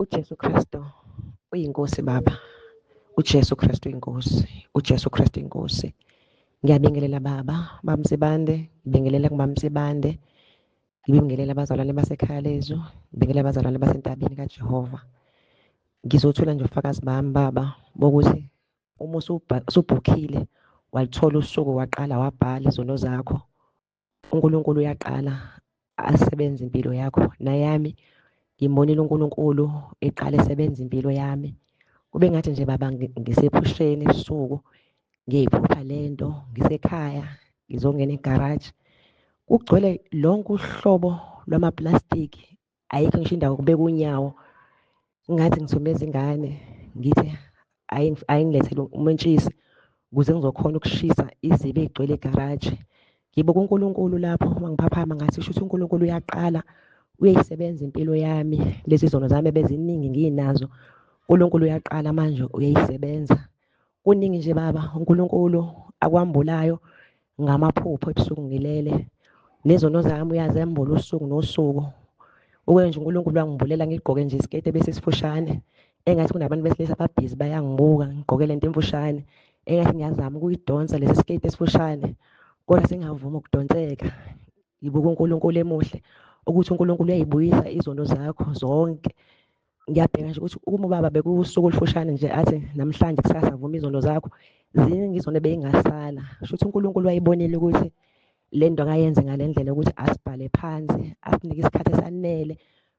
UJesu Kristu uyiNkosi Baba. UJesu Kristu uyiNkosi. UJesu Kristu uyiNkosi. Ngiyabingelela Baba, BabMsibande, ngibingelela kuBabMsibande. Ngibingelela abazalwane basekhaya lezu, ngibingelela abazalwane basentabeni kaJehova. Ngizothula nje ubufakazi bami Baba bokuthi uma usubhukhile walithola usuku waqala wabhala izono zakho, uNkulunkulu uyaqala asebenze impilo yakho. Nayami ngimbonile uNkulunkulu eqala esebenza impilo yami. Kube ngathi nje baba ngisephusheni ebusuku ngiyayiphupha lento ngisekhaya ngizongena egaraji kugcwele lonke uhlobo lwamaplastiki ayikho ngisho indawo kubeka unyawo ngathi ngithumeza ingane ngithi ayingilethele umentshisi ukuze ngizokhona ukushisa izibi ey'gcwele egaraji. Ngibuka uNkulunkulu lapho uma ngiphaphama ngathi shuthi uNkulunkulu uyaqala uyayisebenza impilo yami lezi zono zami ebeziningi nginazo uNkulunkulu uyaqala manje uyayisebenza. Kuningi nje baba uNkulunkulu akwambulayo ngamaphupho ebusuku ngilele nezono zami uyazembula usuku nosuku. Uke nje uNkulunkulu wangibulela ngigqoke nje isiketi ebesisifushane engathi kunabantu besilisa ababhizi bayangibuka ngigqoke lento emfushane engathi ngiyazama ukuyidonsa lesi siketi esifushane kodwa singavumi ukudonseka. Ngibuka uNkulunkulu emuhle ukuthi uNkulunkulu uyayibuyisa izono zakho zonke. Ngiyabheka nje ukuthi uma ubaba bekuwusuku olufushane nje athi namhlanje kusasa vuma izono zakho ziningi izono ebeyingasala sho ukuthi uNkulunkulu wayibonile ukuthi le nto akayenze ngale ndlela ukuthi asibhale phansi asinike isikhathi esanele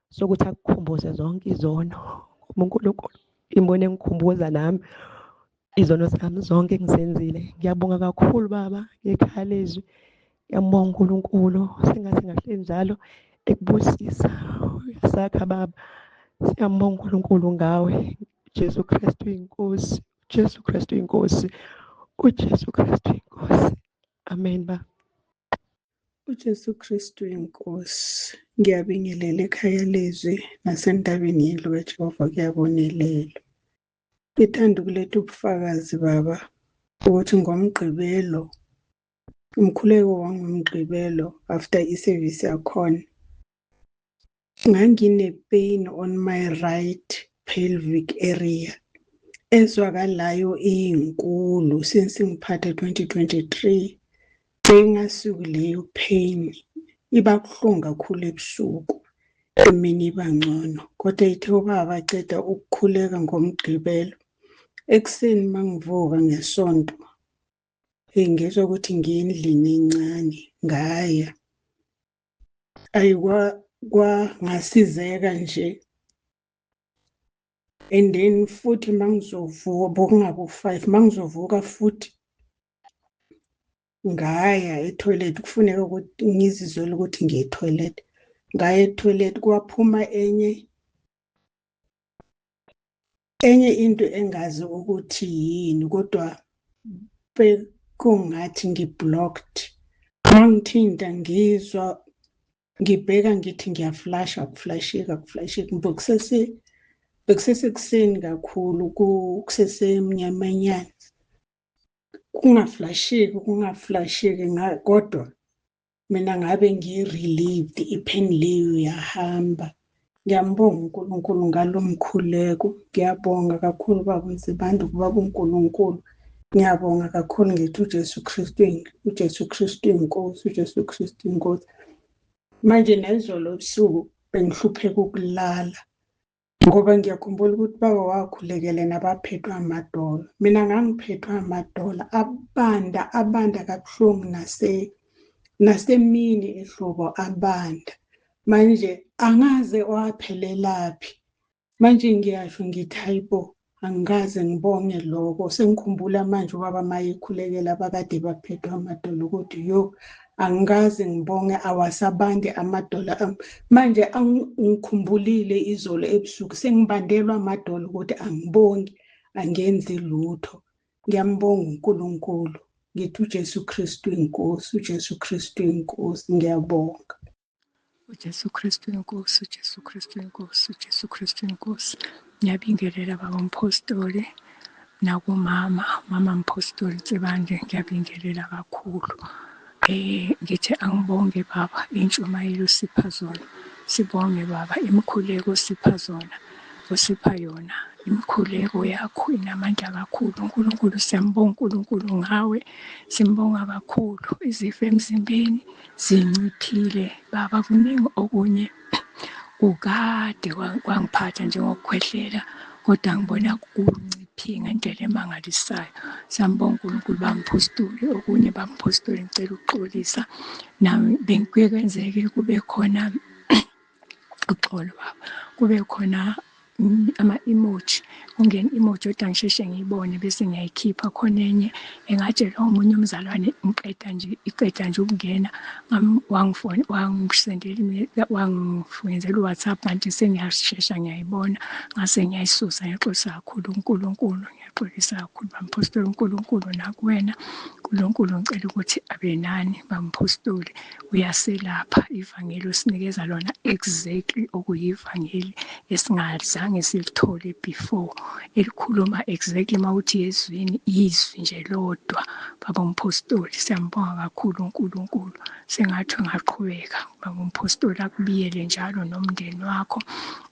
sokuthi akukhumbuze zonke izono ngoba uNkulunkulu imbone engikhumbuza nami izono zami zonke engizenzile. Ngiyabonga kakhulu baba ngekhaya lezwi. Ngiyambonga uNkulunkulu sengathi ngahle njalo ekubusisa. Uyasakha baba. Siyambonga uNkulunkulu ngawe. Jesu Kristu inkosi. Jesu Kristu inkosi. UJesu Kristu inkosi. Amen ba. UJesu Kristu inkosi. Ngiyabingelela ekhaya lezwi nasentabeni yendlu kaJehova kuyabonelelwa. Ngithanda ukuletha ubufakazi baba ukuthi ngoMgqibelo umkhuleko wangoMgqibelo after isevisi yakhona ngangine-pain on my right pelvic area ezwakalayo iyinkulu since ngiphathe 2023 beyingasuki leyo pain iba buhlungu kakhulu ebusuku emini iba ngcono kodwa ithe ubaba aceda ukukhuleka ngomgqibelo ekuseni mangivuka ngesonto ngizwa ukuthi ngiyendlini encane ngaya ayi kwangasizeka nje and then futhi mangizovuka bokungabo-five mangizovuka futhi ngaya etoilet kufuneka ukuthi ngizizwele ukuthi ngiye etoilet ngaya etoilet kwaphuma enye enye into engazi ukuthi yini kodwa bekungathi ngi-blocked mangithinta ngizwa ngibheka ngithi ngiyaflasha akuflasheki akuflasheki bekusese bekusesekuseni kakhulu kusesemnyamanyana kungaflasheki kungaflasheki kodwa mina ngabe ngi-relieved i-pain leyo yahamba. Ngiyambonga uNkulunkulu ngalo mkhuleko. Ngiyabonga kakhulu baba Nsibande kubaba uNkulunkulu. Ngiyabonga kakhulu ngithi uJesu Kristu uJesu Kristu inkosi uJesu Kristu inkosi. Manje nezolo ebusuku bengihlupheka ukulala. Ngoba ngiyakhumbula ukuthi baba wakhulekele nabaphethwe amadolo. Mina ngangiphethwe amadolo abanda abanda kabuhlungu nase nasemini ehlobo abanda. Manje angaze waphelelaphi. Manje ngiyasho ngithi hayibo angikaze ngibonge lokho sengikhumbula manje ubaba mayekhulekela abakade baphethwe amadolo ukuthi yo angikaze ngibonge awasabandi amadolo ami manje ngikhumbulile izolo ebusuku sengibandelwa amadolo ukuthi angibongi angenzi lutho ngiyambonga uNkulunkulu ngithi uJesu Kristu inkosi uJesu Kristu inkosi ngiyabonga UJesu Kristu inkosi, uJesu Kristu inkosi, uJesu Kristu inkosi. Ngiyabingelela baba umpostoli nakumama, mama mpostoli Nsibande, ngiyabingelela kakhulu. Ngithi angibonge baba intshumayelo sipha zona. Sibonge baba imikhuleko sipha zona. Osipha yona. Imikhuleko yakho inamandla kakhulu. UNkulunkulu siyambonga uNkulunkulu ngawe, simbonga kakhulu. Izifo emzimbeni zinciphile baba, kuningi okunye kukade kwangiphatha njengokukhwehlela, kodwa ngibona kunciphile ngendlela emangalisayo. Siyambonga uNkulunkulu bamphostoli, okunye bamphostoli ngicela ukuxolisa nami bengikuye kwenzeke kube khona uxolo baba, kube khona ama-emoji, kungena i-emoji kodwa ngisheshe ngiyibone bese ngiyayikhipha. Khona enye engatshelwa omunye umzalwane ngiqeda nje iqeda nje ukungena wangisendela wangenzela u-WhatsApp, kanti sengiyashesha ngiyayibona ngase ngiyayisusa. Ngiyaxolisa kakhulu uNkulunkulu, ngiyaxolisa kakhulu bamphostoli uNkulunkulu nakuwena uNkulunkulu ngicela ukuthi abe nani bamphostoli. Uyaselapha ivangeli osinikeza lona exactly okuyivangeli esingazange silithole before, elikhuluma exactly mawuthi ezwini izwi nje lodwa baba umphostoli. Siyambonga kakhulu uNkulunkulu, sengathi ungaqhubeka baba umphostoli akubiyele njalo nomndeni wakho,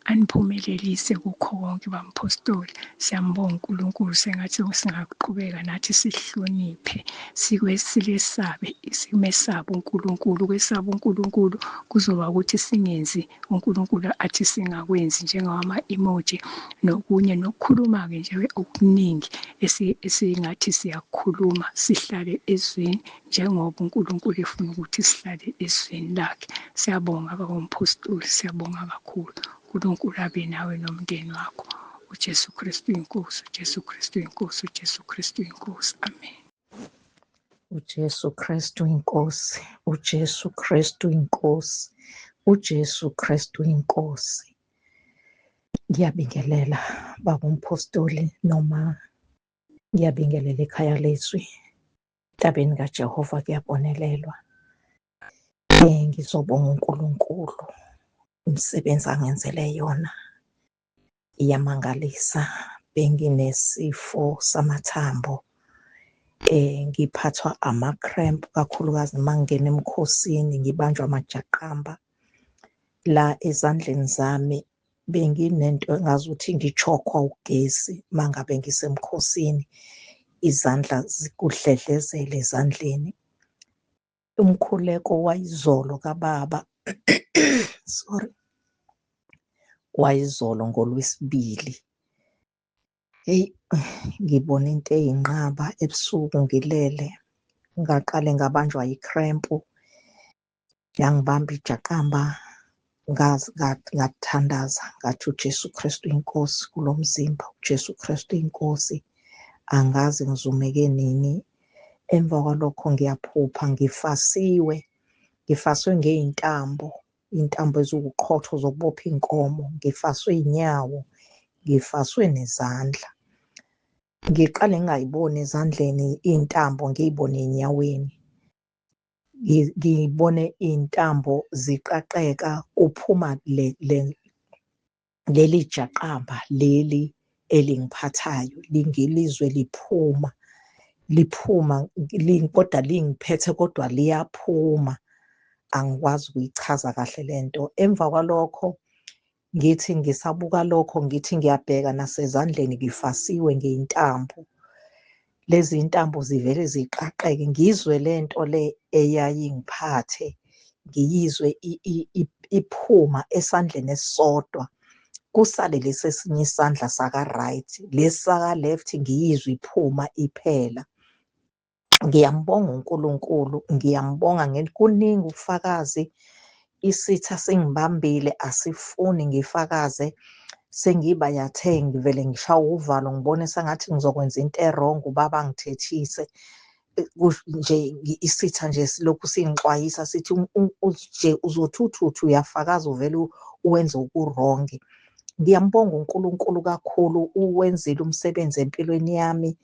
aniphumelelise kukho konke bamphostoli. Siyambonga uNkulunkulu, sengathi singaqhubeka nathi sihloniphe, silesabe, simesabe uNkulunkulu. Ukwesaba uNkulunkulu kuzoba ukuthi singenzi uNkulunkulu athi singakwenzi, njengawama-emoji nokunye nokukhuluma-ke nje okuningi esingathi siyakhuluma, sihlale ezwini njengoba uNkulunkulu efuna ukuthi sihlale ezwini lakhe. Siyabonga baba umphostoli, siyabonga kakhulu. uNkulunkulu abe nawe nomndeni wakho. uJesu Kristu inkosi, uJesu Kristu inkosi, uJesu Kristu inkosi. Amen. uJesu Kristu inkosi, uJesu Kristu inkosi, uJesu Kristu inkosi. Ngiyabingelela baba umphostoli noma ngiyabingelela ekhaya lezwi. Entabeni kaJehova kuyabonelelwa. Ngizobonga uNkulunkulu umsebenzi angenzele yona iyamangalisa. Benginesifo samathambo, ngiphathwa ama-cramp kakhulukazi uma ngingena emkhosini, ngibanjwa amajaqamba la ezandleni zami. Benginento engazuthi ngichokhwa ugesi uma ngabe ngisemkhosini, izandla zikudledlezele ezandleni. Umkhuleko wayizolo kababa, sorry, wayizolo ngoLwesibili. Hheyi, ngibone into eyinqaba ebusuku ngilele, ngaqale ngabanjwa i-cramp, yangibamba ijaqamba, ngathandaza ngathi uJesu Kristu inkosi kulo mzimba, uJesu Kristu inkosi, angazi ngizumeke nini. Emva kwalokho ngiyaphupha ngifasiwe, ngifaswe ngey'ntambo, iy'ntambo eziwuqhotho zokubopha iy'nkomo, ngifaswe iy'nyawo, ngifaswe nezandla. Ngiqale ngingayiboni ezandleni iy'ntambo, ngiy'bone ey'nyaweni. Ngibone iy'ntambo ziqaqeka kuphuma leli jaqamba leli elingiphathayo, lingilizwe liphuma, liphuma kodwa lingiphethe kodwa liyaphuma. Angikwazi ukuyichaza kahle lento. Emva kwalokho ngithi ngisabuka lokho, ngithi ngiyabheka nasezandleni ngifasiwe ngey'ntambo. Lezi ntambo zivele ziqaqeke, ngizwe lento le eyayingiphathe, ngiyizwe iphuma esandleni esisodwa, kusale lesi esinye isandla saka-right, lesi saka-left ngiyizwe iphuma iphela. Ngiyambonga uNkulunkulu, ngiyambonga kuningi ubufakazi. Isitha singibambile, asifuni ngifakaze. Sengiba yathe ngivele ngishawe uvalo, ngibone sengathi ngizokwenza into e-wrong, ubaba angithethise. Nje isitha nje silokhu singixwayisa sithi nje uzothi uthi uyafakaza uvele uwenze oku-wrong. Ngiyambonga uNkulunkulu kakhulu, uwenzile umsebenzi empilweni yami.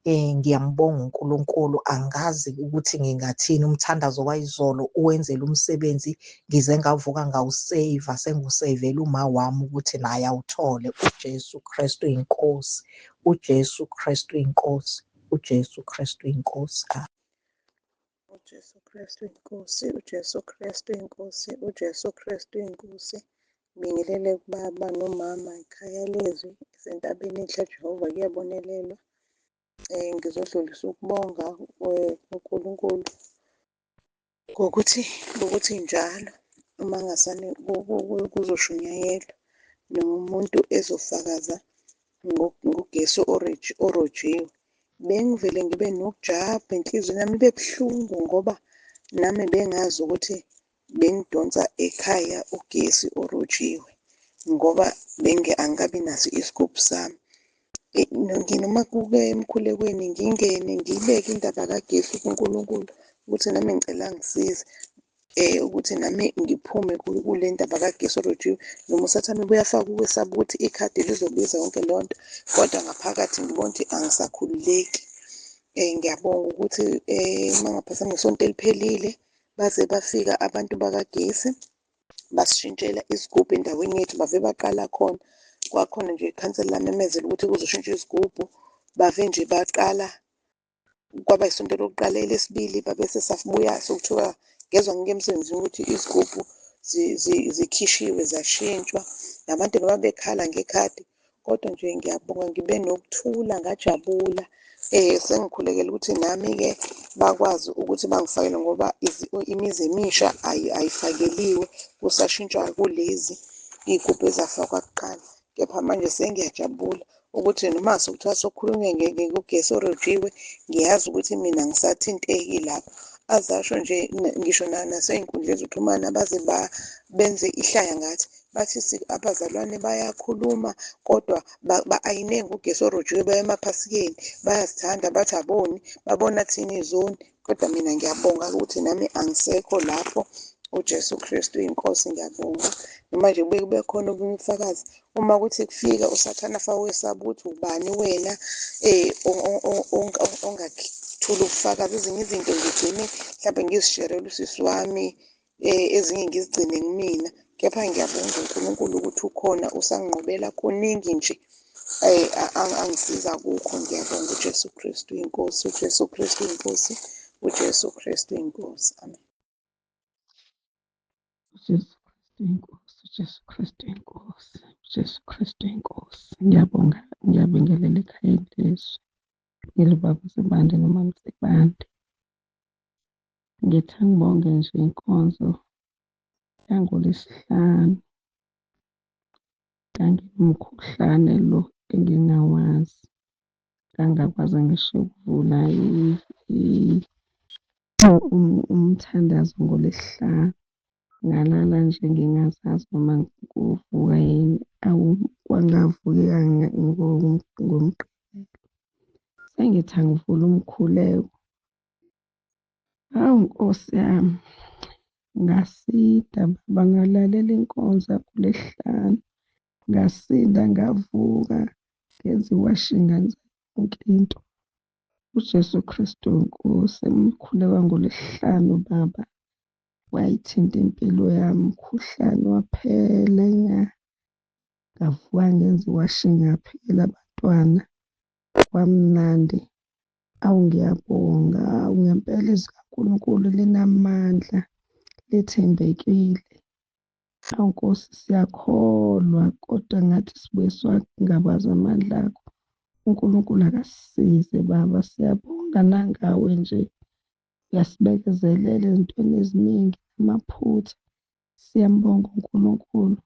Ngiyambonga uNkulunkulu, angazi ukuthi ngingathini. Umthandazo wayizolo uwenzele umsebenzi, ngize ngavuka ngawuseyiva, sengiwuseyivela uma wami ukuthi naye awuthole. uJesu Kristu inkosi, uJesu Kristu inkosi, uJesu Kristu inkosi. uJesu Kristu inkosi, uJesu Kristu inkosi, uJesu Kristu inkosi. Ngibingelele kubaba nomama ekhaya lezwi esentabeni enhle Jehova kuyabonelelwa. Ngizodlulisa ukubonga kuNkulunkulu ngokuthi njalo uma ngasane kuzoshunyayelwa noma umuntu ezofakaza ngogesi orojiwe. Bengivele ngibe nokujabha enhliziyweni yami ibe buhlungu ngoba nami bengazi ukuthi bengidonsa ekhaya ugesi orojiwe ngoba angikabi naso isigubhu sami. Noma kuke emkhulekweni ngingene ngiyibeke indaba kagesi kuNkulunkulu ukuthi nami ngicela angisize ukuthi nami ngiphume kule ndaba kagesi orojiwe. Noma uSathane ubuyafaka ukwesaba ukuthi ikhadi lizobiza yonke leyo nto, kodwa ngaphakathi ngibona ukuthi angisakhululeki. Ngiyabonga ukuthi uma ngaphazama ngesonto eliphelile baze bafika abantu bakagesi basishintshela isigubhu endaweni yethu, bave baqala khona. Kwakhona nje ikhansela lamemezela ukuthi kuzoshintshwa izigubhu, bave nje baqala kwaba isonto lokuqala, elesibili babe sesabuya sekuthiwa ngezwa ngike emsebenzini ukuthi izigubhu zikhishiwe zashintshwa nabantu noma bekhala ngekhadi. Kodwa nje ngiyabonga ngibe nokuthula ngajabula. Sengikhulekela ukuthi nami-ke bakwazi ukuthi bangifakele ngoba imizi emisha ayifakeliwe kusashintshwa kulezi iy'gubhu ezafakwa kuqala. Kepha manje sengiyajabula ukuthi noma sekuthiwa sokukhulunywa ngogesi orojiwe, ngiyazi ukuthi mina ngisathinteki lapho. Azasho nje ngisho nasey'nkundleni zokuxhumana baze benze ihlaya ngathi, bathi abazalwane bayakhuluma kodwa ba-ayine ngogesi orojiwe baya emaphasikeni, bayasithanda bathi aboni, babona thina izoni. Kodwa mina ngiyabonga ukuthi nami angisekho lapho. uJesu Kristu inkosi, ngiyabonga. Noma nje kubuye kube khona obunye ubufakazi uma kuthi kufika uSathane afake ukwesaba ukuthi ubani wena ongathula ubufakazi. Ezinye izinto ngigcine mhlawumbe ngizisherele usisi wami, ezinye ngizigcine kumina. Kepha ngiyabonga uNkulunkulu ukuthi ukhona usanginqobela kuningi nje angisiza kukho. Ngiyabonga uJesu Kristu inkosi, uJesu Kristu inkosi, uJesu Kristu inkosi. Amen. uJesu Kristu inkosi, uJesu Kristu inkosi, uJesu Kristu inkosi. Ngiyabonga, ngiyabingelela ekhayeni lezwi. Ngilubaba uSibande noma Msibande. Ngithi angibonge nje inkonzo yangoLwesihlanu. Nganginomkhuhlane lo engingawazi. Ngangakwazi ngisho ukuvula umthandazo ngoLwesihlanu. Ngalala nje ngingazazi noma kuvuka yini. Awu, kwangavukeka ngoMgqibelo. Sengithi angivule umkhuleko. Hawu Nkosi yami, ngasinda baba, ngalalela inkonzo yangoLwesihlanu. Ngasinda ngavuka, ngenza iwashing, ngenza yonke into. UJesu Kristu inkosi, umkhuleko wangoLwesihlanu baba wayithinta impilo yami, umkhuhlane waphela nya. Ngavuka ngenza iwashing, ngaphekela abantwana, kwamnandi. Awu ngiyabonga, awu ngempela izwi likaNkulunkulu linamandla, lithembekile. Awu Nkosi siyakholwa kodwa ngathi sibuye siwangabaze amandla akho. uNkulunkulu akasisize baba, siyabonga nangawe nje. Uyasibekezelela ezintweni eziningi amaphutha. Siyambonga uNkulunkulu.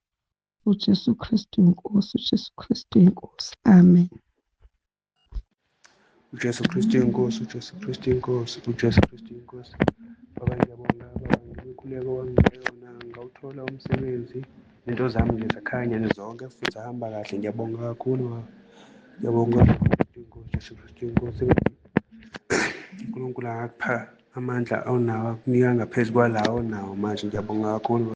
uJesu Kristu inkosi, uJesu Kristu inkosi. Amen. uJesu Kristu inkosi, uJesu Kristu inkosi, uJesu Kristu inkosi. Baba ngiyabonga baba ngemikhuleko wanginika yona, ngawuthola umsebenzi, into zami nje zakhanya nje zonke futhi zahamba kahle. Ngiyabonga kakhulu baba, ngiyabonga inkosi, Jesu Kristu inkosi. uNkulunkulu angakupha amandla onawo, akunika ngaphezu kwalawo onawo manje. Ngiyabonga kakhulu.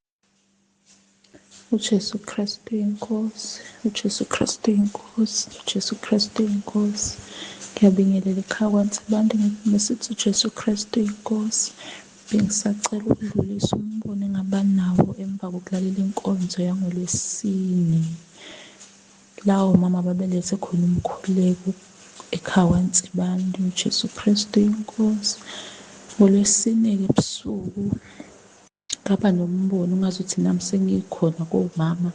uJesu Kristu inkosi, uJesu Kristu inkosi, uJesu Kristu inkosi. Ngiyabingelela ekhaya kwaNsibande ngisithi uJesu Kristu inkosi. Bengisacela ukudlulisa umbono engaba nawo emva kokulalela inkonzo yangoLwesine. La omama babelethe khona umkhuleko ekhaya kwaNsibande, uJesu Kristu inkosi. NgoLwesine-ke ebusuku Ngaba nombono ungazuthi nami sengikhona komama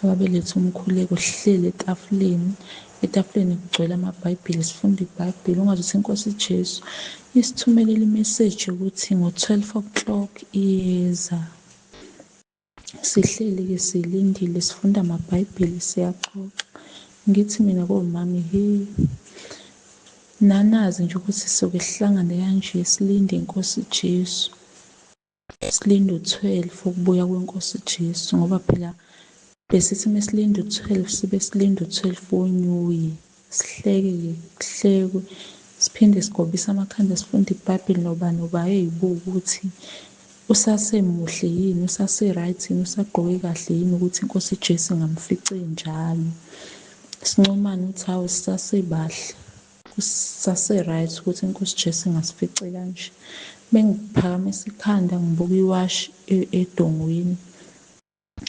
ababeletha umkhuleko, sihleli etafuleni, etafuleni kugcwele amaBhayibheli, sifunda iBhayibheli. Ungazuthi iNkosi Jesu isithumelele imeseji yokuthi ngo-12 o'clock iyeza. Sihleli-ke silindile, sifunda amaBhayibheli, siyaxoxa. Ngithi mina komama, he, nanazi nje ukuthi soke sihlangane kanje silinde iNkosi Jesu. Silinde u-12 ukubuya kweNkosi Jesu, ngoba phela besithi mesilinda u-12 sibe silinda u-12 wo-New Year. Sihleke-ke, kuhlekwe, siphinde sigobise amakhanda sifunde iBhayibheli noba noba eyibuka ukuthi usasemuhle yini, usase-right yini, usagqoke kahle yini ukuthi iNkosi Jesu ingamfice njalo. Sincomane ukuthi hawu sisasebahle, kusase-right ukuthi iNkosi Jesu ingasifice kanje. Bengiphakamisa ikhanda ngibuka iwashi edongweni,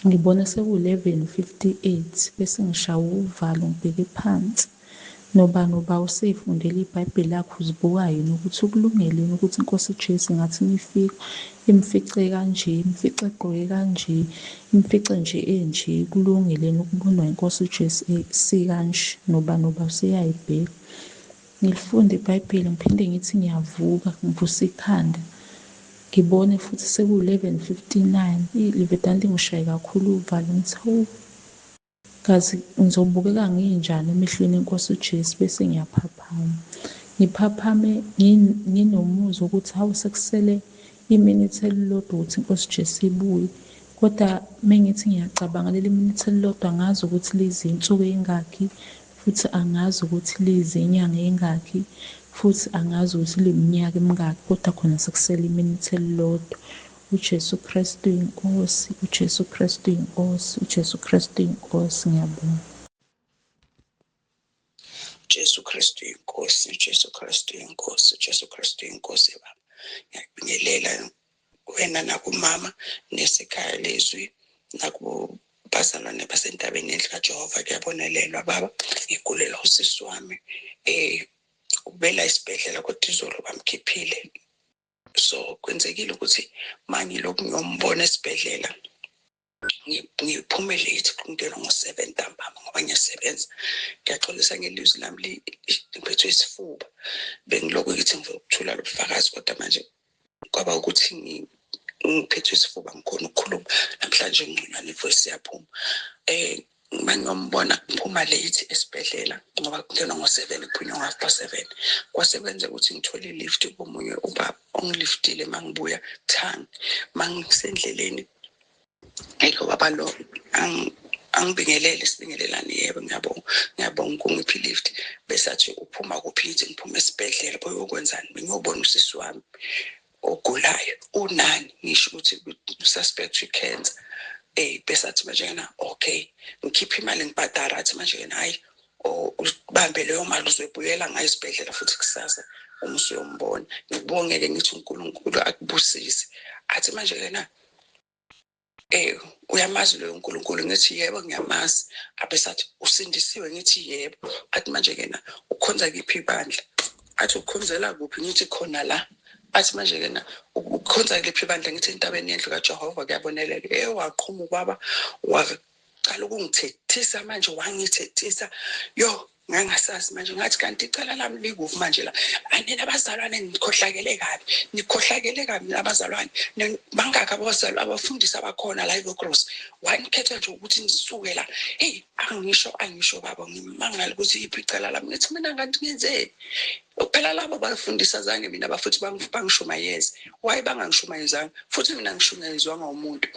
ngibona seku-11:58 bese ngishawa uvalo ngibheke phansi. Noba noba useyifundela iBhayibheli lakhe, uzibuka yini ukuthi ukulungele yini ukuthi iNkosi Jesu ingathi imifika imfice kanje, imfice egqoke kanje, imfice nje enje, kulungile yini ukubonwa iNkosi Jesu sikanje. Noba noba useyayibheka. Ngilifunde iBhayibheli ngiphinde ngithi ngiyavuka, ngivusa ikhanda, ngibone futhi seku-11:59. Livedane lingishaye kakhulu uvalo, ngithi hawu, kazi ngizobukeka nginjani emehlweni enkosi uJesu. Bese ngiyaphaphama, ngiphaphame nginomuzwa ukuthi hawu, sekusele iminithi elilodwa ukuthi inkosi Jesu ibuye. Kodwa mengithi ngiyacabanga leli minithi elilodwa angazi ukuthi liyizinsuku ey'ngakhi, futhi angazi ukuthi liyizinyanga ey'ngakhi, futhi angazi ukuthi liyiminyaka emingakhi, kodwa khona sekusele iminithi elilodwa. UJesu Kristu iNkosi, uJesu Kristu iNkosi, uJesu Kristu iNkosi. Ngiyabonga. Jesu Kristu iNkosi, Jesu Kristu iNkosi, Jesu Kristu iNkosi. Baba, ngiyakubingelela wena nakumama nesekhaya lezwi nakubazalwane basentabeni endlu kaJehova. Kuyabonelelwa baba, ngigulela usisi wami, ubela esibhedlela kodwa izolo bamkhiphile. So kwenzekile ukuthi mangilokhu ngiyombona esibhedlela, ngiphume late, kungena ngo-7 ntambama ngoba ngiyasebenza. Ngiyaxolisa ngelizwi lami, ngiphethwe isifuba. Bengilokhu ngithi ngizokuthula lobufakazi, kodwa manje kwaba ukuthi ngiphethwe isifuba, ngikhona ukukhuluma namhlanje ngconywana, ivoice iyaphuma. Mangiyombona ngiphuma late esibhedlela ngoba kungenwa ngo-7, kuphunywa ngo-7:30. Kwase kwenzeka ukuthi ngithole i-lift komunye ubaba ongiliftile. Mangibuya thangi, mangisendleleni, lo baba lo angibingelele, sibingelelane, yebo ngiyabonga, ngiyabonga ukungipha i-lift. Bese athi uphuma kuphi? Ngithi ngiphuma esibhedlela. Boyokwenzani? Ngiyobona usisi wami ogulayo. Unani? Ngisho ukuthi suspect i-cancer. Bese athi manje yena okay, ngikhiphe imali ngibhadara. Athi manje yena hayi, ubambe leyo mali, uzoyibuyela ngayo esibhedlela futhi kusasa uma usuyombona. Ngikubongeke, ngithi uNkulunkulu akubusise. Athi manje yena uyamazi loyo uNkulunkulu? Ngithi yebo, ngiyamazi. Abesathi usindisiwe? Ngithi yebo. Athi manje kena ukhonza kiphi ibandla? Athi ukhonzela kuphi? Ngithi khona la. Athi manje kena ukhonza kuliphi ibandla? Ngithi entabeni yendlu kaJehova kuyabonelela. Waqhuma ubaba, waqala ukungithethisa manje, wangithethisa. Yo, ngangasazi manje, ngathi kanti icala lami likuphi manje la? Anina abazalwane nikhohlakele kabi, nikhohlakele kabi nabazalwane. Bangaki abazalwane abafundisi abakhona la eCross? Wanikhetha nje ukuthi nisuke la. Hey, angisho baba, ngimangala ukuthi iphi icala lami. Ngithi mina ngathi ngenzeni phela labo bafundisa zange mina bafuthi bangishumayeze. Why bangangishumayezanga? Futhi mina ngishumayezwanga umuntu.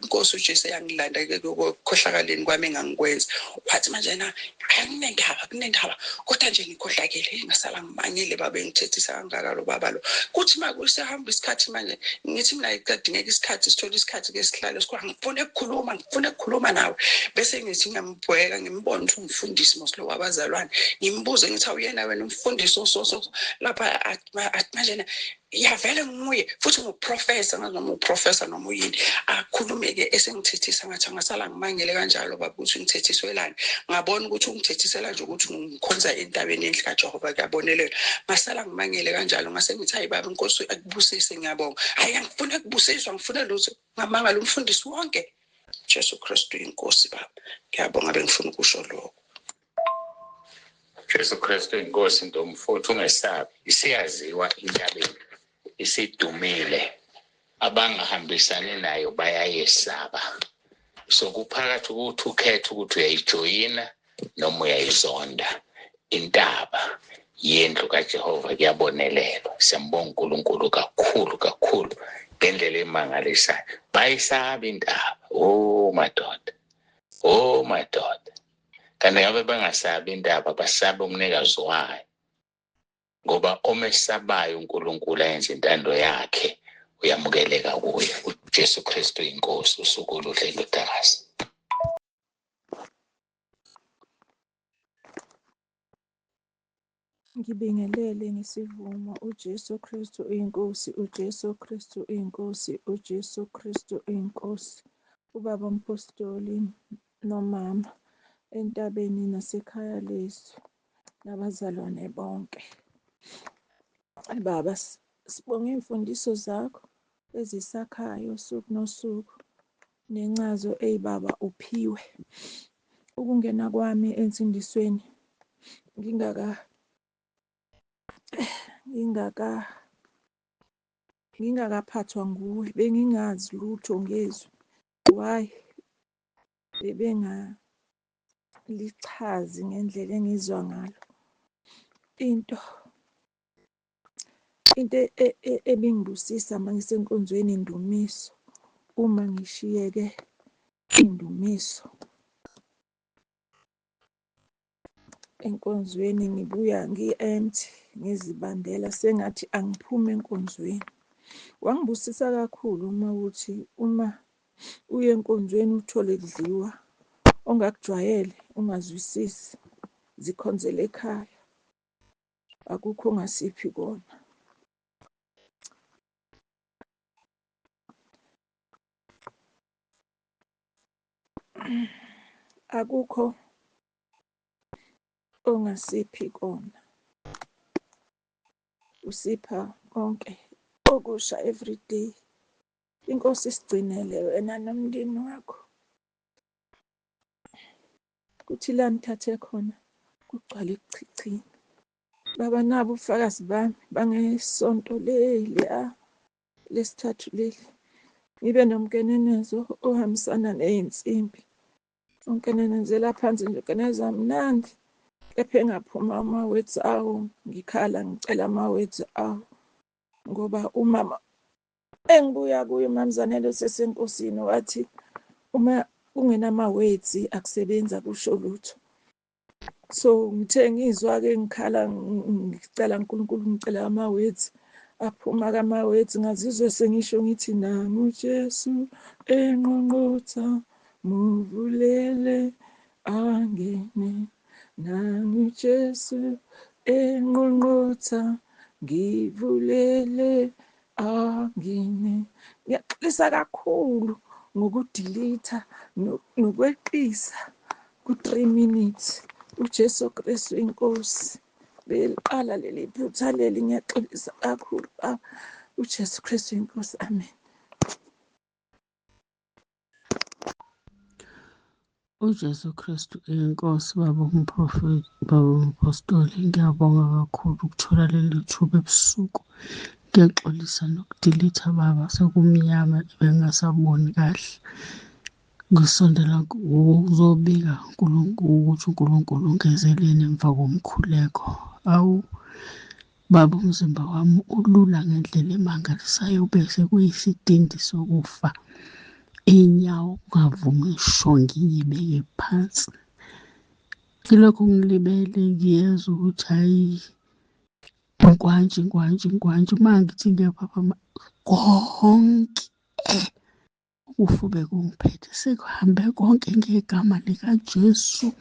Nkosi uJesu yangilanda ekukhohlakaleni kwami engangikwenza. Wathi manje na akunendaba, kunendaba, kodwa nje ngikhohlakele. Ngasala ngimangele baba, engithethisa kangaka lo baba lo. Kuthi ma kusehamba isikhathi manje, ngithi mina kudingeka isikhathi, sithole isikhathi ke sihlale sikhona, ngifuna ukukhuluma, ngifuna ukukhuluma nawe. Bese ngithi ngiyambheka, ngimbone ukuthi umfundisi mos lo wabazalwane. Ngimbuze ngithi awuyena wena umfundisi ososo lapha? Athi manje Ya vele nguye futhi nguprofessor, ngazi noma uprofessor noma uyini. Akhulume-ke esengithethisa, ngathi angasala ngimangele kanjalo baba ukuthi ngithethiswelani. Ngabona ukuthi ungithethisela nje ukuthi ngikhonza entabeni enhle kaJehova, kuyabonelela. Ngasala ngimangele kanjalo, ngase ngithi hayi baba, inkosi akubusise, ngiyabonga. Hhayi, angifune kubusiswa, ngifune lutho. Ngamangala umfundisi wonke. Jesu Kristu inkosi baba, ngiyabonga, bengifuna ukusho lokho. Jesu Kristu inkosi, ntombi futhi ungesabi, isiyaziwa intabeni, isidumile, abangahambisani nayo bayayesaba. So kuphakathi ukuthi ukhethe ukuthi uyayijoyina noma uyayizonda intaba yendlu kaJehova. Kuyabonelelwa. Siyambonga uNkulunkulu kakhulu kakhulu ngendlela emangalisayo. Bayisaba intaba, oh madoda, oh madoda. Kanti ngabe bangasabi intaba, basaba umnikazi wayo, ngoba omesabayo uNkulunkulu ayenze intando yakhe uyamukeleka kuye. UJesu Kristu inkosi. Usuku oluhle ndodakazi. Ngibingelele ngesivumo. uJesu Kristu uyinkosi, uJesu Kristu uyinkosi, uJesu Kristu uyinkosi. Ubaba umpostoli nomama entabeni nasekhaya lethu nabazalwane bonke. Baba, sibonga iy'mfundiso zakho ezisakhayo usuku nosuku nencazo eyibaba uphiwe. Ukungena kwami ensindisweni ngingakaphathwa nguwe, bengingazi lutho ngezwi. Why bebengalichazi ngendlela engizwa ngalo. Into ebingibusisa uma ngisenkonzweni indumiso, uma ngishiyeke indumiso enkonzweni ngibuya ngi-empty, ngizibambela sengathi angiphumi enkonzweni. Wangibusisa kakhulu uma uthi uma uye enkonzweni uthole kudliwa ongakujwayele, ungazwisisi, zikhonzele ekhaya, akukho ongasiphi kona. Akukho ongasiphi kona, usipha konke okusha everyday. Inkosi isigcinele wena nomndeni wakho, kuthi la nithathe khona kugcwale ekuchichima. Baba, nabo ubufakazi bami bangesonto leliya lesithathu leli, ngibe nomkenenezo ohambisana ney'nsimbi. Unkenenezela phansi nje, ukeneneza mnandi, kepha engaphuma ama-words awo, ngikhala ngicela ama-words awo, ngoba umama engibuya kuye uMamzanele usesenkosini wathi uma kungenama-words akusebenzi, akusho lutho. So ngithe ngizwa-ke ngikhala ngicela uNkulunkulu, ngicela ama-words, aphuma kama-words, ngazizwa sengisho ngithi nangu Jesu enqonqotha, muvulele angene, nangu Jesu enqonqotha, ngivulele angene. Ngiyaxolisa kakhulu ngokudelete nokweqisa ku-3 minutes. uJesu Kristu inkosi. Beliqala leli phutha leli, ngiyaxolisa kakhulu baba. uJesu Kristu inkosi, amen. UJesu Kristu inkosi, baba umprofeti, baba umpostoli, ngiyabonga kakhulu ukuthola leli thuba ebusuku. Ngiyaxolisa nokudelete baba, sekumnyama bengingasaboni kahle. Ngisondela ukuzobika uNkulunkulu ukuthi uNkulunkulu ungezeleni emva komkhuleko. Awu baba, umzimba wami ulula ngendlela emangalisayo bese kuyisidindi sokufa. Iy'nyawo kungavumi ngisho ngiyibeke phansi. Ngilokhu ngilibele ngiyezwa ukuthi hhayi inkwantshi inkwantshi inkwantshi, uma ngithi ngiyaphaphama konke ukufa bekungiphethe, sekuhambe konke ngegama likaJesu.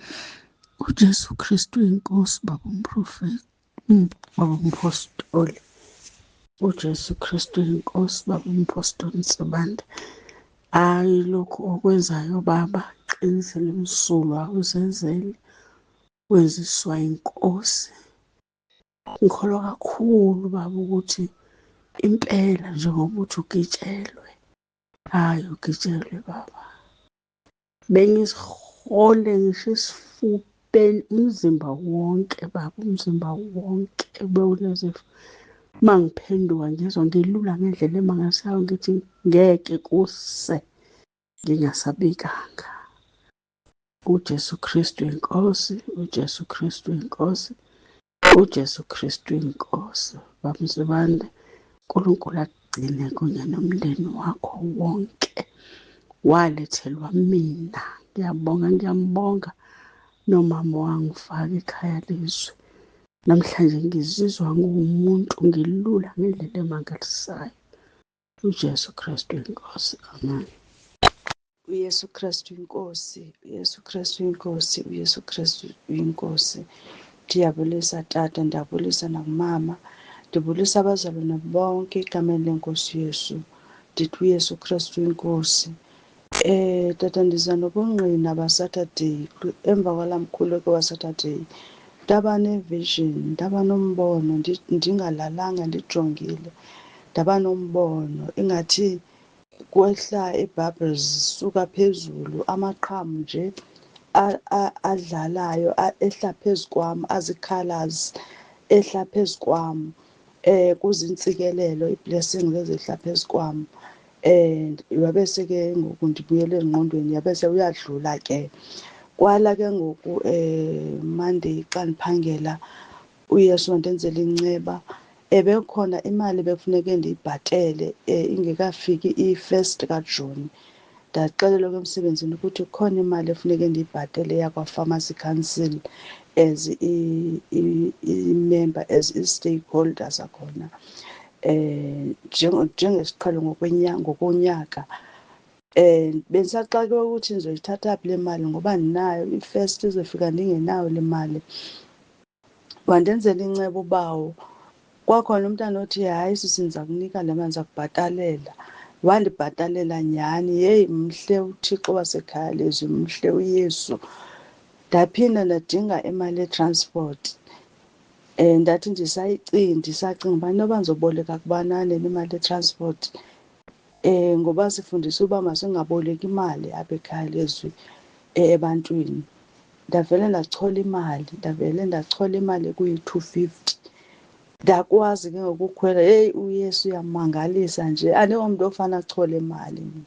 uJesu Kristu inkosi, baba umprofeti, baba umpostoli. UJesu Kristu inkosi baba uMphostoli Nsibande. Hhayi lokhu okwenzayo baba, qinisile msulwa uzenzeli wenziswa inkosi. Ngikholwa kakhulu baba ukuthi impela njengoba uthi ugitshelwe, hhayi ugitshelwe baba. Bengizihole ngisho esifubeni umzimba wonke baba, umzimba wonke bewunezifo. Uma ngiphenduka ngizwa ngilula ngendlela emangalisayo ngithi ngeke kuse ngingasabikanga. UJesu Kristu inkosi, uJesu Kristu inkosi, uJesu Kristu inkosi. Baba Nsibande, uNkulunkulu akugcine kunye nomndeni wakho wonke. Walethelwa mina. Ngiyabonga, ngiyambonga nomama wangifaka ekhaya lezwi. Namhlanje ngizizwa ngiwumuntu ngilula ngendlela emangalisayo. UJesu Kristu inkosi. Amen. UYesu Kristu inkosi, uYesu Kristu inkosi, uYesu Kristu inkosi. Ndiyabulisa tata, ndiyabulisa nakumama, ndibulisa abazalwane bonke egameni lenkosi Yesu. Ndithi uYesu Kristu inkosi. Tata ndiza nobungqina baSaturday emva kwalaa mkhuleko waSaturday. Ndaba ne-vision, ndaba nombono ndingalalanga ndijongile. Ndaba nombono ingathi kwehla ii-bubbles zisuka phezulu, amaqham nje adlalayo ehla phezu kwam, azii-colours ehla phezu kwam. Kuziintsikelelo, ii-blessings ezehla phezu kwam. Wabe seke ngoku ndibuyele engqondweni, yabe sewuyadlula ke. Kwala ke ngoku Monday xa ndiphangela uYesu wandenzela inceba. Ebekhona imali ebekufuneke ndiyibhatele ingekafiki i-first kaJuni. Ndaxelelwa ke emsebenzini ukuthi kukhona imali efuneke ndiyibhatele yakwa-Pharmacy Council as i-member, as i-stakeholder sakhona njengesiqhelo ngokonyaka. Bendisaxakeke ukuthi ndizoyithatha phi le mali ngoba ndinayo, i-first izofika ndingenayo le mali. Wandenzela inceba ubawo. Kwakhona umntana othi hayi sisi ndiza kunika le mali, ndiza kubhatalela. Wandibhatalela nyhani. Yeyi mhle uThixo wasekhaya lezwi, mhle uYesu. Ndaphinda ndadinga imali yetransport. Ndathi ndisayicinga, ndisacinga uba inoba ndizoboleka kubanani imali yetransport. Ngoba sifundiswe uba masingaboleki imali apha ekhaya lezwi ebantwini. Ndavele ndachola imali, ndavele ndachola imali ekuyi-250. Ndakwazi ke ngoku ukhwela. Heyi uYesu uyamangalisa nje, andingomntu ofana achole imali mna.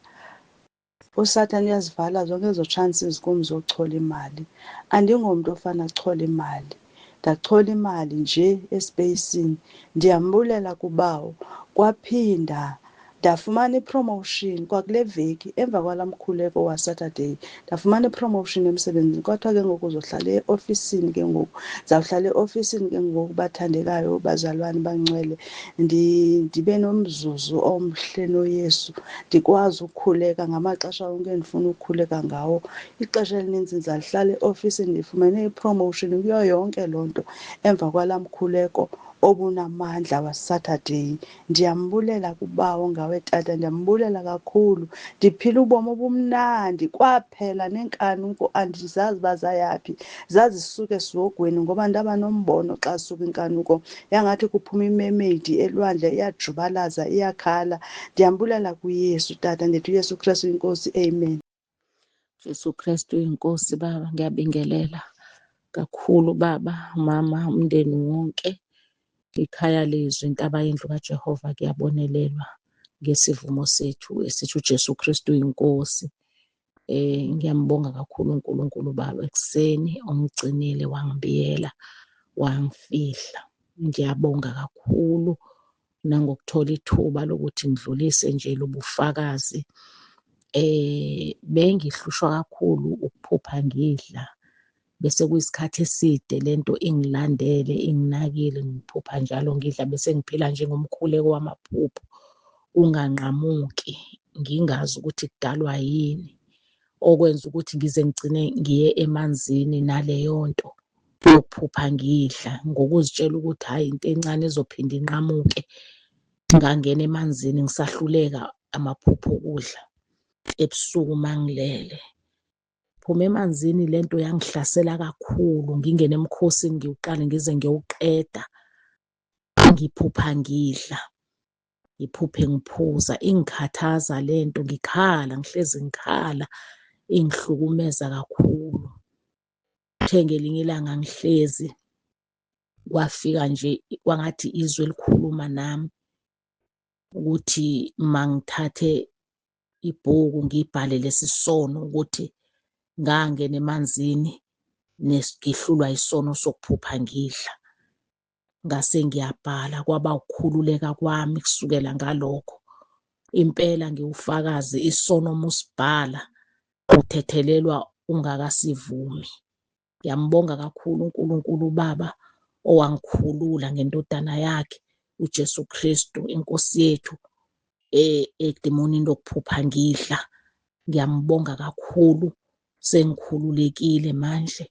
USathane uyazivala zonke ezo chances kum zochola imali. Andingomntu ofana achole imali. Ndachola imali nje espeyisini. Ndiyambulela kubawo. Kwaphinda ndafumana ipromotion kwakule veki emva kwalaa mkhuleko waSaturday. Ndafumana ipromotion emsebenzini. Kwathiwa ke ngoku uzohlala eofisini ke ngoku. Ndizawuhlala eofisini ke ngoku bathandekayo bazalwane bangcwele. Ndibe nomzuzu omhle noYesu, ndikwazi ukukhuleka ngamaxesha onke endifuna ukukhuleka ngawo. Ixesha elininzi ndizalihlala eofisini, ndifumene ipromotion kuyo yonke loo nto emva kwalaa mkhuleko obunamandla waSaturday. Ndiyambulela kubawo ngawe tata, ndiyambulela kakhulu. Ndiphila ubomi obumnandi, kwaphela neenkanuko andizazi uba zayaphi. Zazisuka esihogweni ngoba ndaba nombono xa suka inkanuko, yangathi kuphuma imermaid elwandle iyajubalaza iyakhala. Ndiyambulela kuYesu tata, ndithi uYesu Kristu inkosi, amen. Jesu Kristu inkosi baba, ngiyabingelela kakhulu baba, mama, umndeni wonke, ikhaya lezwi, intaba yendlu kaJehova, kuyabonelelwa ngesivumo sethu esithi uJesu Kristu inkosi. Ngiyambonga kakhulu uNkulunkulu baba ekuseni ongigcinile wangibiyela wangifihla. Ngiyabonga kakhulu nangokuthola ithuba lokuthi ngidlulise nje lobufakazi. Bengihlushwa kakhulu ukuphupha ngidla bese kuyisikhathi eside lento ingilandele inginakile, ngiphupha njalo ngidla bese ngiphila njengomkhuleko wamaphupho unganqamuki, ngingazi ukuthi kudalwa yini. Okwenza ukuthi ngize ngigcine ngiye emanzini naleyo nto yokuphupha ngidla ngokuzitshela ukuthi hhayi into encane ezophinde inqamuke. Ngangena emanzini ngisahluleka amaphupho okudla ebusuku mangilele. Phuma emanzini lento yangihlasela kakhulu, ngingene emkhosini ngiwuqale ngize ngiyowuqeda. Ngiphupha ngidla, ngiphuphe ngiphuza, ingikhathaza lento ngikhala, ngihlezi ngikhala, ingihlukumeza kakhulu. Kuthe ngelinye ilanga ngihlezi kwafika nje kwangathi izwi elikhuluma nami ukuthi mangithathe ibhuku ngibhale lesi sono ukuthi ngangena emanzini ngihlulwa isono sokuphupha ngidla. Ngase ngiyabhala kwaba ukukhululeka kwami kusukela ngalokho. Impela ngiwufakazi isono uma usibhala uthethelelwa ungakasivumi. Ngiyambonga kakhulu uNkulunkulu uBaba owangikhulula ngendodana yakhe uJesu Kristu inkosi yethu edimonini lokuphupha ngidla. Ngiyambonga kakhulu sengikhululekile manje.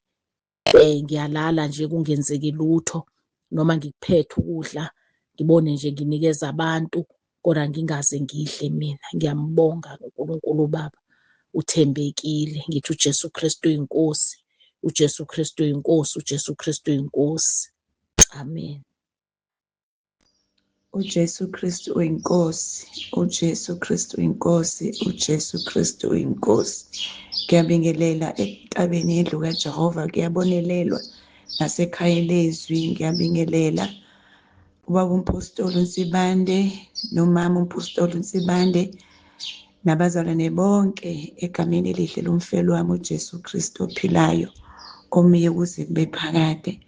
Ngiyalala nje kungenzeki lutho noma ngikuphethe ukudla ngibone nje nginikeza abantu kodwa ngingaze ngidle mina. Ngiyambonga uNkulunkulu uBaba uthembekile. Ngithi uJesu Kristu uyinkosi, uJesu Kristu uyinkosi, uJesu Kristu uyinkosi. Amen. UJesu Kristu uyiNkosi, uJesu Kristu uyiNkosi, uJesu Kristu uyiNkosi. Ngiyabingelela entabeni yendlu kaJehova, kuyabonelelwa nasekhaya lezwi, ngiyabingelela ubaba uMphostoli uNsibande nomama uMphostoli uNsibande nabazalwane bonke egameni elihle lomfelo wami uJesu Kristu ophilayo omiye kuze kube phakade.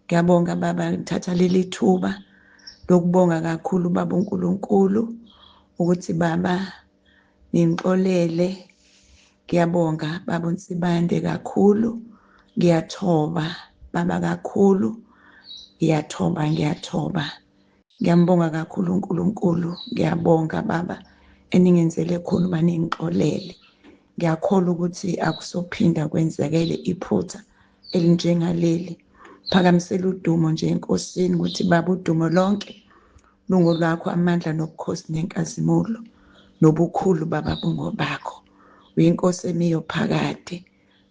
Ngiyabonga baba, ngithatha leli thuba lokubonga kakhulu baba uNkulunkulu ukuthi baba ningixolele. Ngiyabonga baba uNsibande kakhulu, ngiyathoba baba kakhulu, ngiyathoba ngiyathoba. Ngiyambonga kakhulu uNkulunkulu, ngiyabonga baba eningenzele khona uba ningixolele. Ngiyakholwa ukuthi akusophinda kwenzekele iphutha elinjengaleli. Phakamisela udumo nje eNkosini ukuthi baba udumo lonke lungolwakho, amandla nobukhosi nenkazimulo nobukhulu baba bungobakho. Uyinkosi emiyo phakade,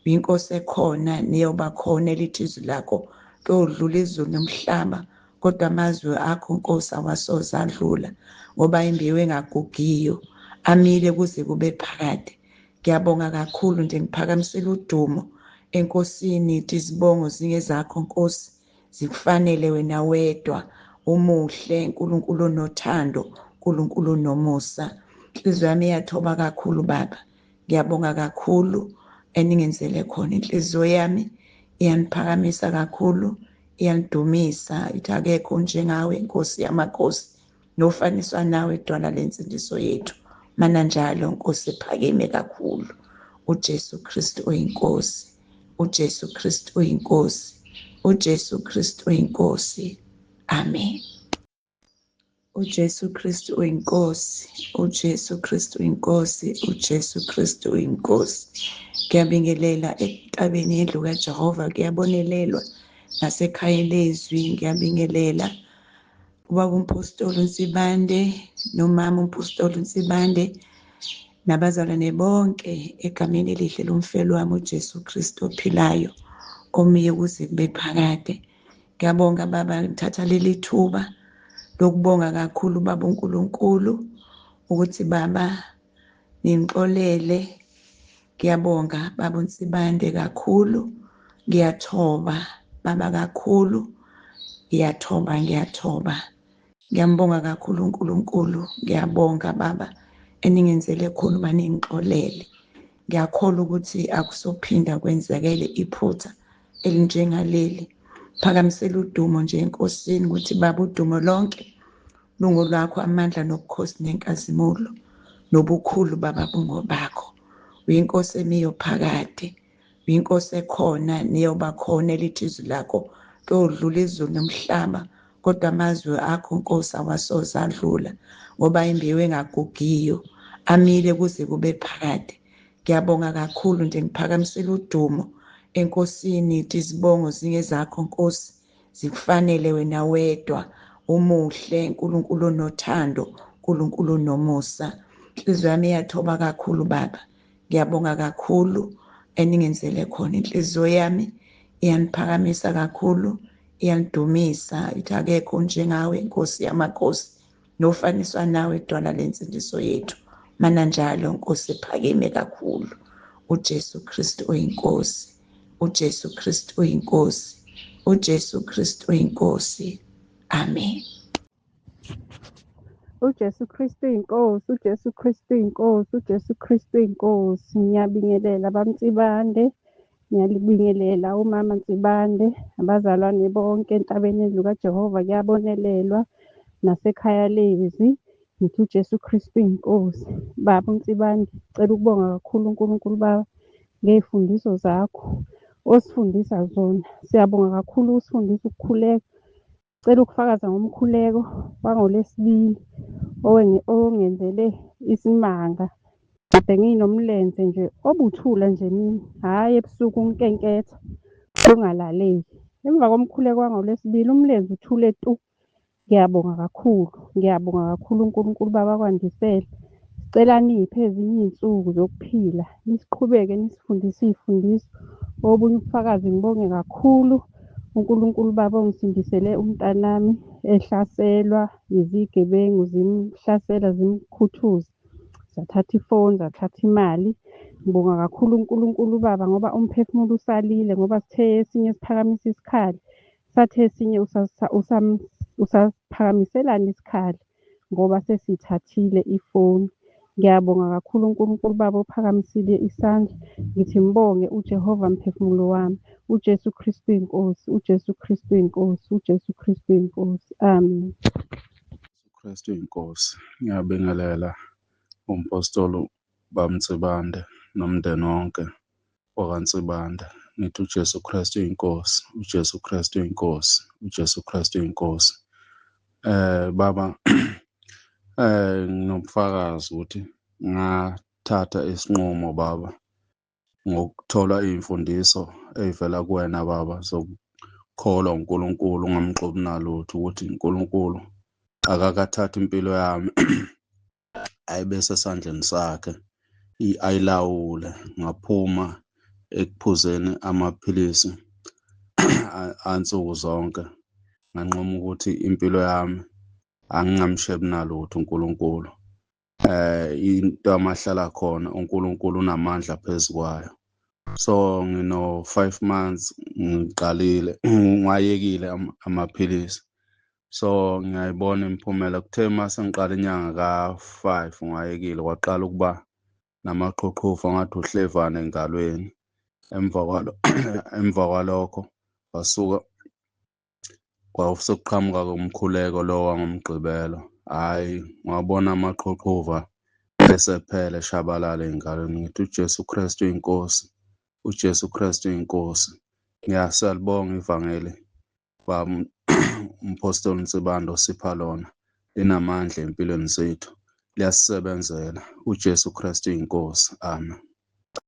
uyinkosi ekhona neyoba khona, elithi izwi lakho kuyodlula izulu nomhlaba, kodwa amazwi akho Nkosi awasoze adlula, ngoba imbewu engagugiyo amile kuze kube phakade. Ngiyabonga kakhulu nje, ngiphakamisela udumo eNkosini, ithi izibongo zingezakho Nkosi, zikufanele wena wedwa. Umuhle uNkulunkulu onothando, uNkulunkulu onomusa. Inhliziyo yami iyathoba kakhulu baba, ngiyabonga kakhulu eningenzele khona. Inhliziyo yami iyaniphakamisa kakhulu, iyanidumisa, ithi akekho njengawe Nkosi yamakhosi, nofaniswa nawe dwala lensindiso yethu. Mana njalo Nkosi ephakeme kakhulu, uJesu Kristu uyiNkosi, uJesu Kristu uyiNkosi, uJesu Kristu uyiNkosi. Amen. UJesu Kristu uyiNkosi, uJesu Kristu uyiNkosi, uJesu Kristu uyiNkosi. Ngiyabingelela entabeni yendlu kaJehova, kuyabonelelwa nasekhaya lezwi, ngiyabingelela ubaba uMphostoli uNsibande nomama uMphostoli uNsibande nabazalwane bonke egameni elihle lomfelo wami uJesu Kristu ophilayo omiye kuze kube phakade. Ngiyabonga baba, ngithatha leli thuba lokubonga kakhulu baba uNkulunkulu ukuthi baba ningixolele. Ngiyabonga baba uNsibande kakhulu, ngiyathoba baba kakhulu, ngiyathoba ngiyathoba. Ngiyambonga kakhulu uNkulunkulu, ngiyabonga baba eningenzele khona uba ningixolele. Ngiyakholwa ukuthi akusophinda kwenzekele iphutha elinjengaleli. Phakamisela udumo nje eNkosini ukuthi baba udumo lonke lungolwakho, amandla nobukhosi nenkazimulo nobukhulu baba bungobakho. Uyinkosi emiyo phakade, uyinkosi ekhona neyoba khona, elithi izwi lakho kuyodlula izulu nomhlaba, kodwa amazwi akho Nkosi awasoze adlula, ngoba imbewu engagugiyo amile kuze kube phakade. Ngiyabonga kakhulu nje, ngiphakamisela udumo eNkosini, ithi izibongo zingezakho Nkosi, zikufanele wena wedwa. Umuhle uNkulunkulu onothando, uNkulunkulu onomusa. Inhliziyo yami iyathoba kakhulu Baba. Ngiyabonga kakhulu eningenzele khona. Inhliziyo yami iyaniphakamisa kakhulu, iyanidumisa, ithi akekho njengawe Nkosi yamakhosi, nofaniswa nawe dwala lensindiso yethu. Mana njalo Nkosi ephakeme kakhulu. UJesu Kristu uyiNkosi. UJesu Kristu uyiNkosi. UJesu Kristu uyiNkosi. Amen. UJesu Kristu inkosi, uJesu Kristu inkosi, uJesu Kristu inkosi. Ngiyabingelela bamNsibande, ngiyalibingelela umama Nsibande, abazalwane bonke entabeni yendlu kaJehova kuyabonelelwa nasekhaya lezwi. Ngithi uJesu Kristu inkosi. Baba uNsibande, cela ukubonga kakhulu uNkulunkulu Baba ngey'fundiso zakho osifundisa zona. Siyabonga kakhulu usifundisa ukukhuleka. Cela ukufakaza ngomkhuleko wangoLwesibili ongenzele isimanga. Kade nginomlenze nje obuthula nje mina, hhayi ebusuku unkenketha ungalaleki. Emva komkhuleko wangoLwesibili umlenze uthule tu. Ngiyabonga kakhulu, ngiyabonga kakhulu uNkulunkulu Baba akwandisele. Sicela niyiphe ezinye iy'nsuku zokuphila, nisiqhubeke nisifundise iy'fundiso. Obunye ubufakazi ngibonge kakhulu uNkulunkulu Baba ongisindisele umntanami ehlaselwa izigebengu zimhlasela zimkhuthuza. Zathatha ifoni, zathatha imali. Ngibonga kakhulu uNkulunkulu Baba ngoba umphefumulo usalile ngoba sithe esinye siphakamisa isikhali, sathi esinye usaphakamiselani isikhali ngoba sesiyithathile ifoni. Ngiyabonga kakhulu uNkulunkulu Baba ophakamisile isandla. Ngithi ngibonge uJehova mphefumulo wami. UJesu Kristu inkosi, uJesu Kristu inkosi, uJesu Kristu inkosi. Amen. Kristu inkosi. Ngiyabingelela umpostoli Bamnsibande nomndeni wonke wakaNsibande. Ngithi uJesu Kristu inkosi, uJesu Kristu inkosi, uJesu Kristu inkosi. Baba nginobufakazi ukuthi ngathatha isinqumo baba ngokuthola iy'mfundiso ey'vela kuwena baba zokukholwa uNkulunkulu ungamxubi nalutho ukuthi uNkulunkulu akakathathi impilo yami ayibe sesandleni sakhe ayilawule. Ngaphuma ekuphuzeni amaphilisi ansuku zonke, nganquma ukuthi impilo yami angingamshebi nalutho uNkulunkulu. Into amahlala khona uNkulunkulu unamandla phezu kwayo. So ngino 5 months ngiqalile ngiwayekile amaphilisi, so ngiyayibona imiphumela. Kuthe uma sengiqala inyanga ka-5 ngiwayekile, kwaqala ukuba namaqhuqhuva ngathi uhlevane engalweni. Emva kwalokho kwasuka kwasekuqhamuka umkhuleko lo wangoMgqibelo. Hhayi, ngwabona amaqhuqhuva esephele eshabalala ey'ngalweni. Ngithi uJesu Kristu inkosi, uJesu Kristu inkosi. Ngiyasiyalibonga ivangeli baba uMphostoli Nsibande osipha lona, linamandla empilweni zethu, liyasisebenzela. uJesu Kristu inkosi. Amen.